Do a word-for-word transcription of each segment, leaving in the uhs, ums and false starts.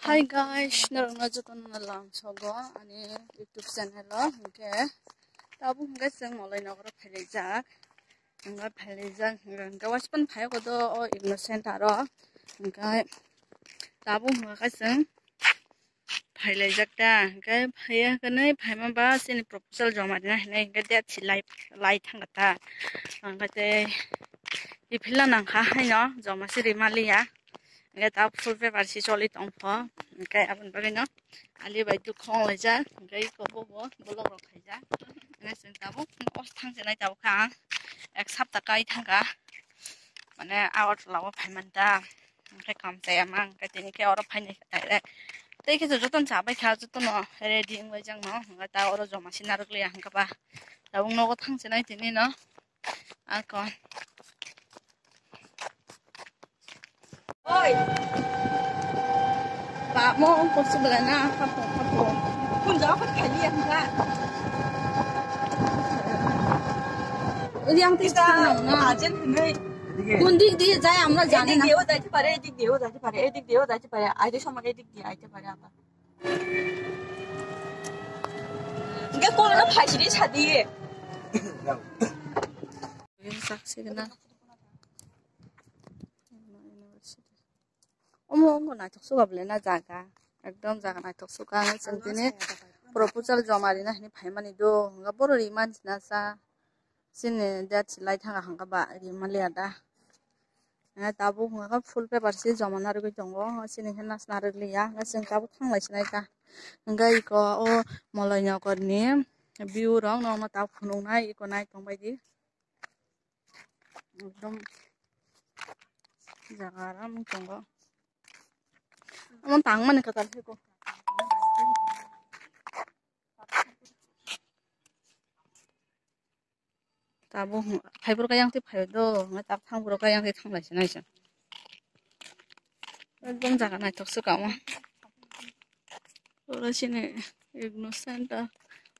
Hi guys, norokno jotono lam sogo ani YouTube channel o. Hwnkhe tabuk hwnkhe chwng Molai nogoro phailaijak. Hwnkhe phailaijak, hwnkhe waispan phaiya kodo o Igno Center o. Hwnkhe tabuk hwnkhe chwng phailaijak ta. Hwnkhe phaiya hwnkhe phaima ba chini proposal joma rina hinwi hwnkhe date si lai, lai thangkha ta. Hwnkhe tei kiphilna nangkha haino joma si rimaliya. Hwnkhe ta full paper si choli tongpho. Hwnkhe aboni bagwino ali bai dukha wnglaijak. Hwnkhe iko bobo vlog rok khaijak. Hwnkhe chwng tabuk o thangsinai tabuk kha ang. Ek sapta kai thangkha. Mane Agartala o phaimanta. Hwnkhe kam chaya mang. Hwnkhe tini khe oro phainai kha direct. Tei khe jotono chabai kha, jotono ready wnglaijak no. Hwnkhe ta oro joma si narwk liya hwnkhe ba. Tabuk nogo thangsinai tini no. Ako. Oi. Ba mo ong ko subla na, kapo, kapo. Kun jaga pat khali ya hingga. Yang tis kita na. Ajen hinai. Kun dik diye jai amra jane na. Edik diye o jaite pare, edik diye o jaite pare, edik diye o jaite pare. Aide somage edik diye aite pare apa. Hingke kolno phaisiri sadi. Saksi gana. Omo, omo naithok suka bole na jaga. Ekdom jaga naithok suka. Ang chwng tini proposal joma rina hinwi phaimani do. Hingke boro rimani na sa. Chini date si lai thanga hwnkha ba rimaliya da. Hwnkhe tabuk hwnkha full paper si joma narwgwi tongo. Chini khe nas narwkliya. Hwnkhe chwng tabuk thanglai sinai ta. Hwnkhe iko o Molai Nagar ni view rok nokno tabuk phunuknai iko nai tongbaidi. Ekdom jaga aram tongo. Omo tangmani kwtal khe ko. Tabuk phaibrwk ayang twi phai do, hwnkhai tabuk thangbrwk ayang twi thanglai se nai se. Ekdom jaga naithok se kamo. Oro chini Igno Center,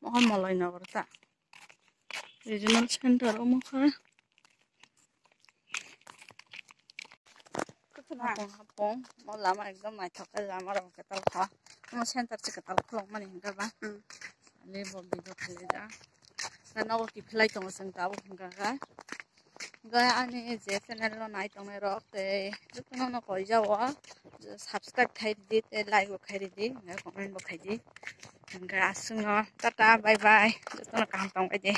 omo khe Molai Nagar ta. Regional Center omo khe. Hapung hapung, o lama ekdom naithok khe, lama rok kwtal kha. Omo center se kwtal khulokmani hwnkhe ba. Hmm. Ani bo video khailaijak. Tei nogo kiphilai tongo chwng tabuk hwnkha khe. Hwnkhe ani je channel no nai tongnai rok tei jotono no koijao subscribe khai ridi tei like bo khai ridi, hwnkhe comment bo khai di. Hwnkhe aswkno tata bye bye, jotono kaham tong bai di.